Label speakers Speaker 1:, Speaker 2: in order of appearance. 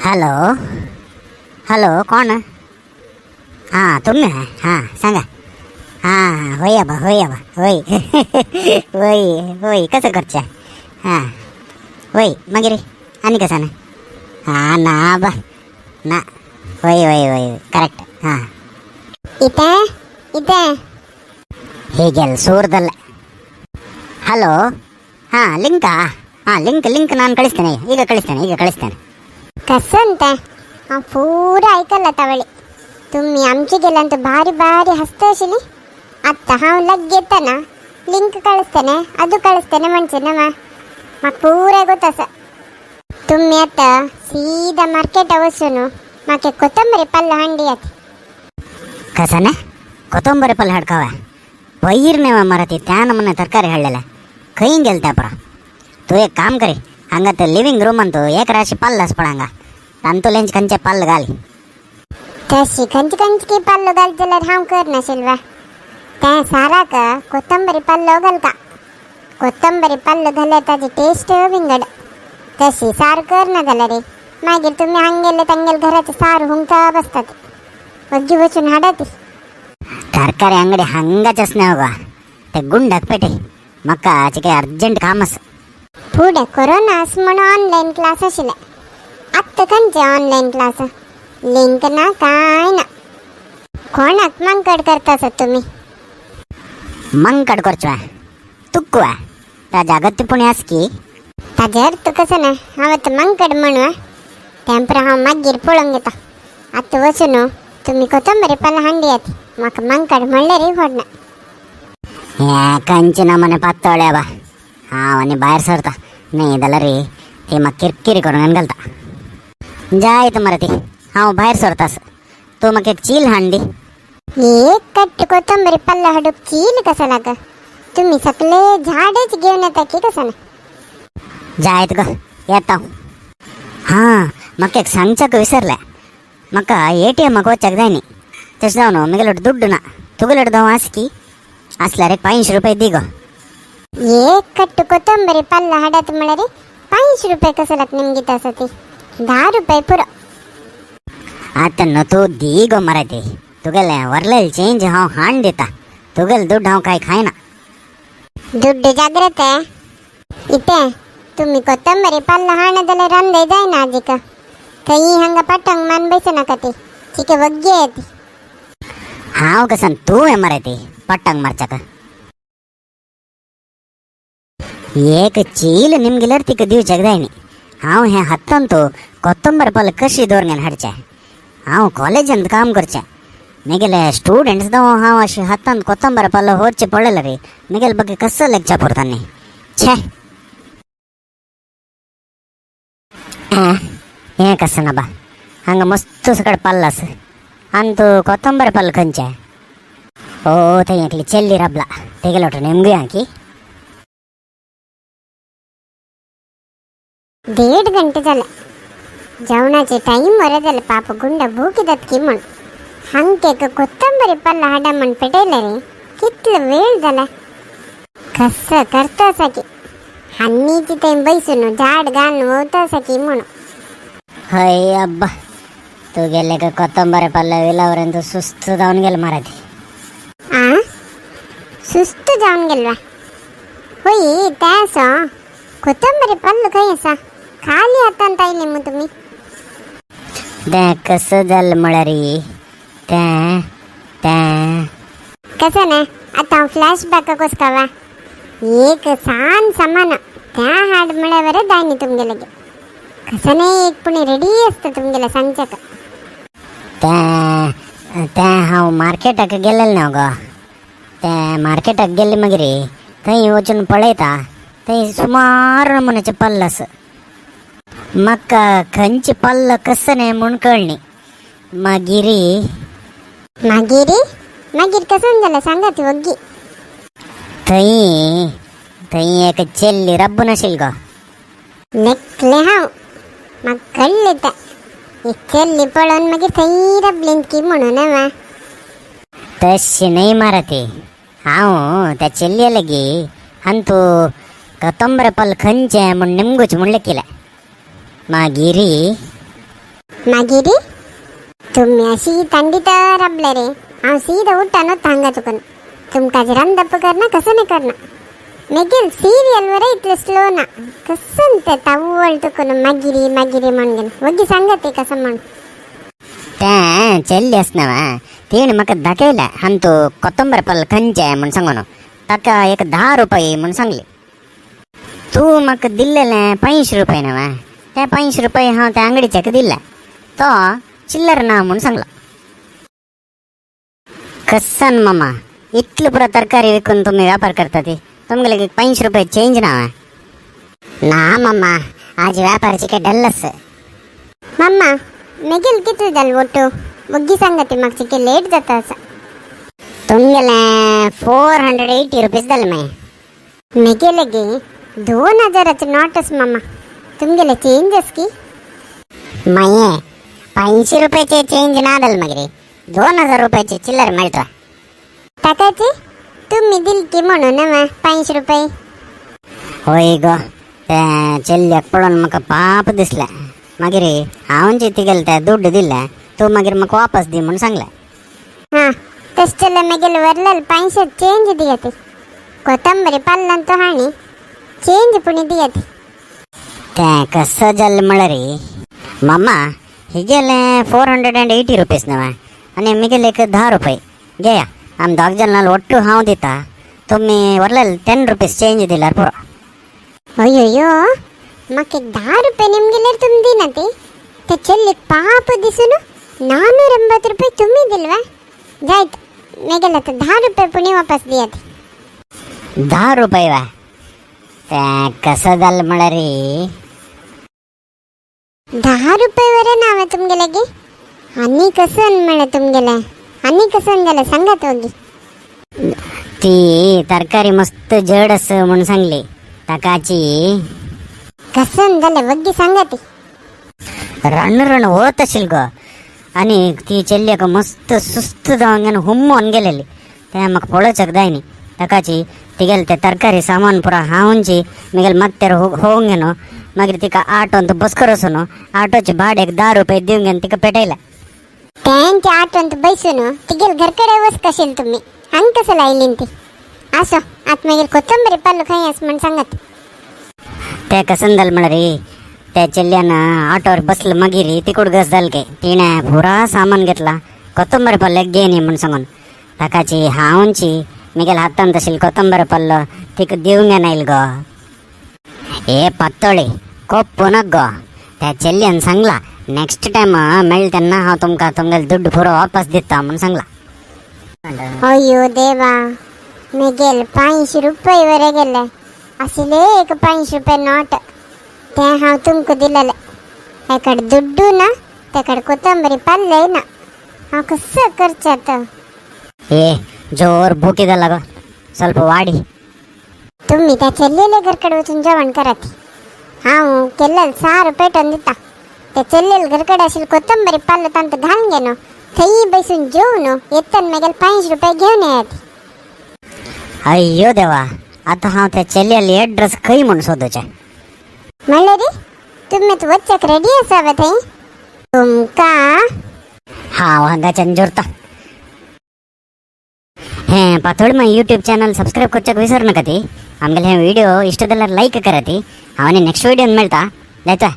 Speaker 1: Hello hello, कोण? हां, तुम्ही? हां, सांगा. हां, होय आबा, होय आबा, होय होय होय. कसं करचे? हां, होय. मागीर आनी कसं ना? हां ना आबा ना, होय होय होय, करेक्ट. हां.
Speaker 2: इथे इथे.
Speaker 1: हे गेल ಸೂರದಲ್ಲೇ. ಹಲೋ, ಹಾಂ, ಲಿಂಕಾ? ಹಾಂ, ಲಿಂಕ್ ಲಿಂಕ್ ನಾನು ಕಳಿಸ್ತೇನೆ, ಈಗ ಕಳಿಸ್ತೇನೆ, ಈಗ ಕಳಿಸ್ತೇನೆ.
Speaker 2: कसं ते हांव पुरा आयकलां तवळी. तुमी आमचे गेल्यान भारी भारी हसता आशिल्ली. आत्तां हांव लग्गेतना लिंक कಳಿಸ್ತೇನೆ, ಅದು ಕಳಿಸ್ತೇನೆ म्हणचे म्हाका पुरा ಗೊತ್ತಾಸ. तुम्ही आता सीधा मार्केटा वचून म्हाका कोथंबरी पल्लो हांडियात.
Speaker 1: कसने ಕೊತ್ತಂಬರಿ ಪಲ್ಯ ಹಡ್ಕವ ಪೈರ್ನೇವ ಮರತಿ त्या नमूने तरकारी हाडलेले खंय गेल त्या परा. तूं एक काम करी, हांगा ते लिव्हिंग रूमान तूं एक राशी पल्ल आसा पळय हांगा, तांतुलेंच खंयचे पल्ल घाल.
Speaker 2: तशी खंयची खंयची पल्लो घालत जाल्यार हांव करनाशिल्लें तें. साराक कोथंबरी पल्लो घालता. कोथंबरी पल्लो घाल्यार ताजी टेस्ट विंगड. तशी सार करना जाल्यार मागीर तुमी हांगेले तांगेले घराचे सार हुंगता बसतात. वग्गी वचून हाडा ती.
Speaker 1: ತರಕಾರಿ ಅಂಗಡಿ ಹಂಗ ಚಸ್ನೆ ಹೋಗುವ ते गुंडाक पेटे, म्हाका चिके अर्जंट काम आसा.
Speaker 2: फुडें कोरोना आस म्हणून ऑनलायन क्लास आशिल्ले. आत्तां खंयचे ऑनलायन क्लास? लिंक ना, काय ना. कोणाक मंकड करता तुमी?
Speaker 1: मंकड करचो तुक्कुवा ताज्या अगत्य पुणे आस की.
Speaker 2: ताजे अर्थ कसं ना, हांव आतां मंकड म्हणू तेंपरा हांव मागीर पळोवंक येता. आतां वचून तुमी कोथंबरी पल्ला हांडियात. म्हाका मंकड म्हणल्यारय व्हडना.
Speaker 1: हे खंयचे नमुने पातळ बा. हांव आनी भायर सरता, न्ही जाल्यार ती म्हाका किरकिरी करून घालता. जायत मरे ती. हांव भायर सरतास, तूं म्हाका एक चील हाण दी.
Speaker 2: एक कट्ट कोथंबरी पल्ला हाडूंक चील कसो लाग? तुमी सगळे झाडच घेवन येता की कसं ना?
Speaker 1: जायत गो, येता हांव. हां, म्हाका एक सांगच्याक विसरलें. म्हाका एटीएमाक वचपाक जाय न्ही, तशें जावन म्हगेले दुड्ड ना. तुगेले दव आस की? आसल्यार एक 500 रुपये दी गो.
Speaker 2: एक कट्ट कोथंबरी पल्ला हाडात म्हळ्यार 500 रुपये कसो लाग निमगीत आसा ती? 10 रुपये पुरो.
Speaker 1: आतां न्हू, तूं दी गो मरे ती. तुगेलें वरलेले चेंज हांव हाण दिता. तुगेलें दुड्ड हांव कांय खायना.
Speaker 2: दुड्ड जाग्रत. इते तुम्ही कोथंबरी पल्ला हाण जाल्यार रांदय जायना आजीक. थंय हांगा पटंग मान बैसनाका ती. चिके वग्गी येती.
Speaker 1: हांव कसन तूं हें मरे ती पट्टंग मारच्याक. एक चील निमगिल्यार तिका दिवच्याक जाय न्ही. हांव हें हातांत कोथंबर पल्ल कशी दवरून हाडचें? हांव कॉलेजांत काम करचें. म्हगेले स्टुडंट्स दव हांव अशें हातांत कोथंबर पल्ल व्हरचें पडलें रे, म्हगेले बगे कसो लेगच्या पुरता न्ही. छे, हें कसं ना बा, हांगा मस्त सकड पल्ल आसा आनी तूं कोथंबर पल्ल खंयचें? ओ, थंय एकली चेल्ली राबला, तेगेले वाटेन निमगुया की.
Speaker 2: 1.5 घंटे जाले. जेवणाचे टाईम बरें जालें. पाप गुंड भूक येतात की म्हण हांकेक कोथंबरी पल्ला हाडा म्हण पेटयलें रे. कितलो वेळ जाला, कसं करता आसा की हान्नीची थंय बैसून झाड घालून वता आसा की म्हणून.
Speaker 1: हय अब्बा, तुगेले कोथंबर पल्ल विलावरेन तूं सुस्त जावन गेलो मरे ती.
Speaker 2: आ, सुस्त जावन गेलो होय. तें आसा कोथंबरी पल्ल खंय आसा? खाली हातान आयले मग तुमी.
Speaker 1: तें कसं जालें म्हळ्यार तें तें
Speaker 2: कसं ना, आता हांव फ्लॅश बॅकाक वचकावा एक सान सामान त्या हाड म्हळ्यार जाय न्ही तुमगेले. कसं नाही, एक पुणे रेडी आसता तुमगेले सांगच्याक.
Speaker 1: तें तें हांव मार्केटाक गेल्लें न्हू गो. तें मार्केटाक गेल्लें, मागीर थंय वचून पळयता, थंय सुमार नमुन्याचे पल्ल आसा. म्हाका खंयचें पल्ल कसं न्ही म्हूण कळ्ळी. मागीर
Speaker 2: मागीर मागीर कसं जालें सांगात वग्गी.
Speaker 1: थंय थंय एक चेल्ली रब्बून आशिल्ली गो.
Speaker 2: लेखलें हांव, म्हाका कळ्ळें तें. एक चेल्ली पळोवन मागीर थंय रबलीन की म्हणून वा?
Speaker 1: तशी न्हय मरे ती. हांव त्या चेल्ले लागी अंतू कोतंबरे पल्ल खंयचें म्हूण निमगूच म्हणलें किलें. मागीर
Speaker 2: मागीर तुमी शीत आनी दिता राबले रे, हांव सीधा उठ्ठा नोता हांगा चुकून. तुमकां रांदप करना कसं नाही करना. मेगेल सिरियल वर इतले स्लो ना, कसं ते तावळ तुकून मागिरी मागिरी म्हणून वगी सांगते कसं म्हण.
Speaker 1: तें चेल्ली आसना तेणें म्हाका दाखयलें हांतू कोथंबर पल खंयचें म्हूण सांगून, ताका एक 10 रुपये म्हूण सांगली. तूं म्हाका दिल्लेलें 5 रुपये न्हय, ते 5 रुपये हांव त्या अंगडीच्याक दिल्ले, तो चिल्लर ना म्हूण सांगलो. कसन मामा इतले पुरो तरकारी विकून तुमी व्यापार करता ती, तुमगेले 5 रुपये चेंज ना? ना मामा, आज व्यापाराची काय डल्लस.
Speaker 2: मम्मा मेगेल कितले जाल ಒಟ್ಟು? ಒಗ್ಗಿ ಸಂಗತಿ म्हाका चिके लेट जाता आसा.
Speaker 1: तुमगेले 480 रुपीज जाले मागीर.
Speaker 2: मेगेलगे 2000 नोटस मामा, तुमगेले चेंज की?
Speaker 1: माये 500 रुपयाचे चेंज ना जाले मागीर, 2000 रुपयाचे चिल्लर मेळटा.
Speaker 2: ताकाचे तुम्ही दिल की म्हणून ना 500 रुपये.
Speaker 1: होय गो, ते चेल्ल्याक पळोवन म्हाका पाप दिसलें. मागीर हांव तिगेले ते दुड्ड दिले, तूं मागीर म्हाका वापस दी म्हूण सांगलें.
Speaker 2: हां तशें जाल्यार मेगेले व्हरलेले 500 चेंज दियात, कोथंबरी पल्लांत हाणी चेंज पुणी दियात.
Speaker 1: तें कसं जालें म्हळ्यार मामा, हिगेले 480 रुपीज न्हय आनी मिगेले एक 10 रुपये घेया, आमी दोग जाणां ಒಟ್ಟು हांव दिता, तुमी व्हरलेले 10 रुपीज चेंज दिल्यार पुरो.
Speaker 2: अय्यो, म्हाका एक 10 रुपये निमगेल्यार तुमी दिना ती, ते चेल्लीक पाप दिसून 480 रुपये तुम्ही दिलवा. जायत मेगेले आतां 10 रुपये पुणी वापस दियात.
Speaker 1: 10 रुपये वा? ते कसं जालें म्हळ्यार
Speaker 2: 10 रुपये वरे ना हांवें तुमगेले गे, आनी कसं म्हळें तुमगेलें, आनी कसं जालें सांगात वगी.
Speaker 1: ती तरकारी मस्त जड आस म्हूण सांगली ताकाची.
Speaker 2: कसं जालें वग्गी सांगात.
Speaker 1: रण रण होत आशिल्ली गो, आनी ती चेल्ल्याक मस्त सुस्त जावन हुम्मोन गेलेली, तें म्हाका पळोवच्याक जाय न्ही. ताकाची तिगेले ते तरकारी सामान पुरो हांवची मिगेले मात्तेर होवंक न्हू, मागीर तिका आटोन बस वचून आटोचे भाडेक 10 रुपये दिवंक घेवन तिका पेटयलें.
Speaker 2: तेंच्या आटोंत बैसून तिगेल घरकडे वस कशील तुम्ही हांग कसं लायलीन ती. असो आत मागीर कोथंबरी पाल्लो खंय आस म्हण सांगात.
Speaker 1: ते कसं जालें म्हळ्यार त्या चेल्ल्यान ऑटोर बसलं मागीर तिकूड गस जाल काय, तिणें पुरा सामान घेतला, कोथंबरी पल्लो घे न्ही म्हूण सांगून. ताकाची हांवची मिगेल हातान तशील कोथंबरी पल्लो तिका दिवंक येना गो. ए पातोळी कोप्पू नाक गो, त्या चेल्ल्यान सांगला नेक्स्ट टायम मेळ तेन्ना हांव तुमकां तुमगेले दुड्ड पुरो वापस दिता म्हूण सांगला.
Speaker 2: अय्यो देवा, मेगेल 500 रुपये वरे गेले, आशिल्ले एक 500 रुपये नोट ते हांव तुमकां दिलेले. हेकड दुड्डू ना, तेकड कोथंबरी पल्लेय ना, हांव कसं करचें आतां?
Speaker 1: ए जोर भुकी जाला गो, ಸ್ವಲ್ಪ वाडी.
Speaker 2: तुम्ही त्या चेल्लेले घरकडे वचून जेवण करात, हांव केल्लेल सार पेटोवन दिता. ते चेल्लेले घरकडे आशिल्ले कोथंबरी पाल्लो तांकां घालून घेनो, थंय बसून जेवन येतन मेगेले 500 रुपये घेवन येयात.
Speaker 1: अय्यो देवा, आतां हांव त्या चेल्ल्याले एड्रेस खंय म्हूण सोदूचें?
Speaker 2: म्हणलें रे तुमी आतां वच्चाक रेडी आसा वे थंय तुमकां?
Speaker 1: हांव हांगाच्यान जोरता. हें पातोळी my YouTube channel subscribe करच्याक विसरू नका. ती आमगेले हे व्हिडिओ इष्ट जाल्यार लायक करात. हांव आनी नेक्स्ट व्हिडियोन मेळटा. जायता.